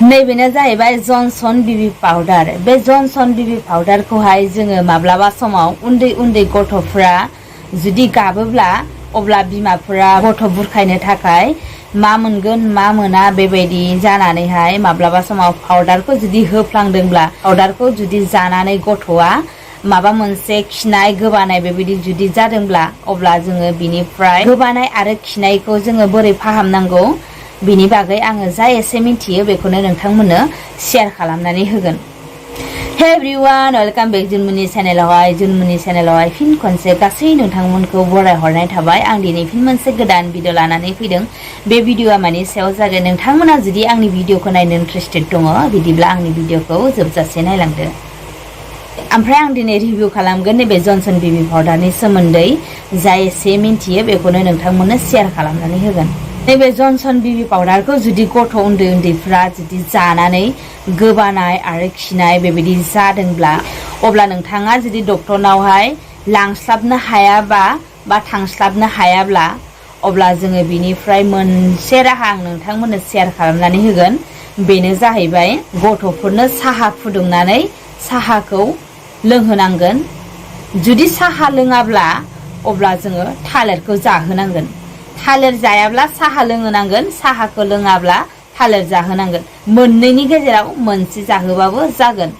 नैबेनो जाहैबाय Johnson baby powder. बे Johnson baby पाउडारखौहाय जोङो माब्लाबा समाव उन्दै उन्दै गथ'फ्रा जुदि गाबोब्ला अब्ला बिमाफोरा गथ' बुरखायनो थाखाय मा मोनगोन मा मोना बेबायदि जानानैहाय माब्लाबा समाव पाउडारखौ जुदि होफ्लांदोंब्ला पाउडारखौ जुदि जानानै गथ'आ माबा मोनसे खिनाय गोबानाय बेबायदि जुदि जादोंब्ला अब्ला जोङो बिनिफ्राय गोबानाय आरो खिनायखौ जोङो बोरै फाहामनांगौ बिनि बागै आङो जा एसे मिथियो बेखौनो नोंथांमोननो शेयार खालामनानै होगोन। हे एभ्रिवान, वेलकाम बेक जुनमुनि चेनेलावहाय फिन खनसे गासै नोंथांमोनखौ बरायहरनाय थाबाय। आं दिनै फिन मोनसे गोदान भिडिअ लानानै फैदों। बे भिडिअआ मानि सायाव जागोन, नोंथांमोना जुदि आंनि भिडिअखौ नायनो इन्ट्रेस्टेड दङ बिदिब्ला आंनि भिडिअखौ जोबजासे नायलांदो। ओमफ्राय आं दिनै रिभिउ खालामगोन नैबे जॉनसन बेबी पाउडारनि सोमोन्दै जा एसे मिथियो बेखौनो नोंथांमोननो शेयार खालामनानै होगोन। नैबे जॉनसन बेबी पाउडारखौ जुदि गथ' उन्दैफ्रा जुदि जानानै गोबानाय आरो खिनाय बेबायदि जादोंब्ला अब्ला नोंथाङा जुदि डक्टरनावहाय लांस्लाबनो हायाबा बा थांस्लाबनो हायाब्ला अब्ला जोङो बिनिफ्राय मोनसे राहा आं नोंथांमोननो शेयार खालामनानै होगोन। बेनो जाहैबाय गथ'फोरनो साहा फुदुंनानै साहाखौ लोंहोनांगोन। जुदि साहा लोङाब्ला अब्ला जोङो थालिरखौ जाहोनांगोन। थालिर जायाब्ला साहा लोंहोनांगोन, साहाखौ लोङाब्ला थालिर जाहोनांगोन। मोननैनि गेजेराव मोनसे जाहोबाबो जागोन।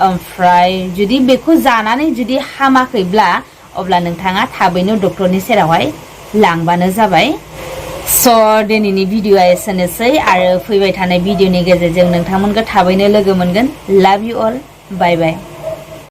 ओमफ्राय जुदि बेखौ जानानै जुदि हामाखैब्ला अब्ला नोंथाङा थाबैनो डक्टरनि सेरावहाय लांबानो जाबाय। स' दिनैनि भिडिअआ एसेनोसै आरो फैबाय थानाय भिडिअनि गेजेरजों नोंथांमोनखौ थाबैनो लोगो मोनगोन। लाभ इउ अल, बाय बाय।